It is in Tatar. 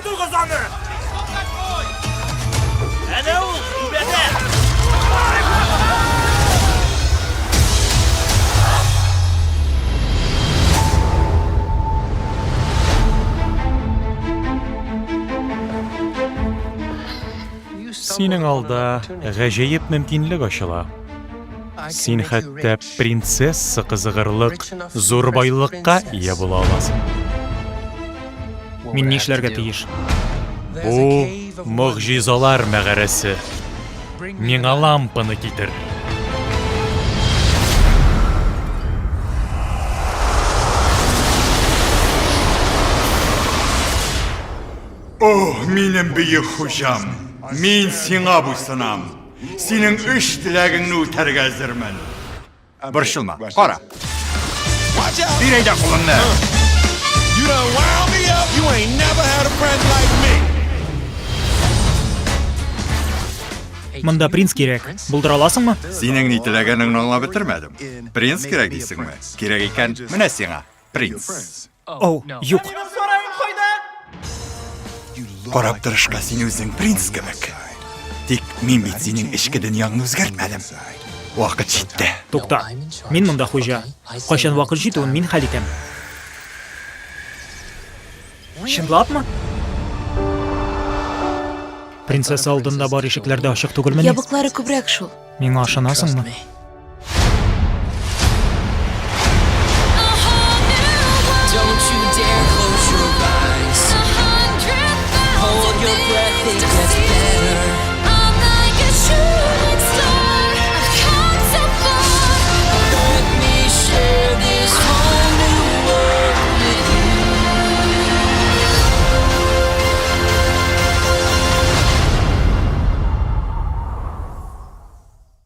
Тотыгыз аны! Әнә ул, түбәдә! Синең алда гаҗәеп мөмкинлек ачыла. Син хәтта принцесса кызыгырлык зур байлыкка ия була аласың. Мин нишләргә тиеш? Бу могҗизалар мәгарәсе. Миңа лампаны китер. О, минем бөек хуҗам! Мин сиңа буйсынам. Синең өч теләгеңне үтәргә әзермен. Борчылма, кара. Бир әйдә кулыңны. Монда принц кирәк. Булдыра аласыңмы? Синең ни теләгәнеңне аңлап бетермәдем. Принц кирәк дисеңме? Кирәк икән, менә сиңа. Принц. Оу, юк. Карап торышка син үзең принц кебек. Тик мин бит синең эчке дөньяңны үзгәртмәдем. Вакыт җитте. Тукта. Мин монда хуҗа. Кайчан вакыт җитүен мин хәл итәм. Чынлапмы? Принцесса алдында бар ишекләр дә ачык түгелмени? Ябыклары күбрәк шул. Миңа ышанасыңмы?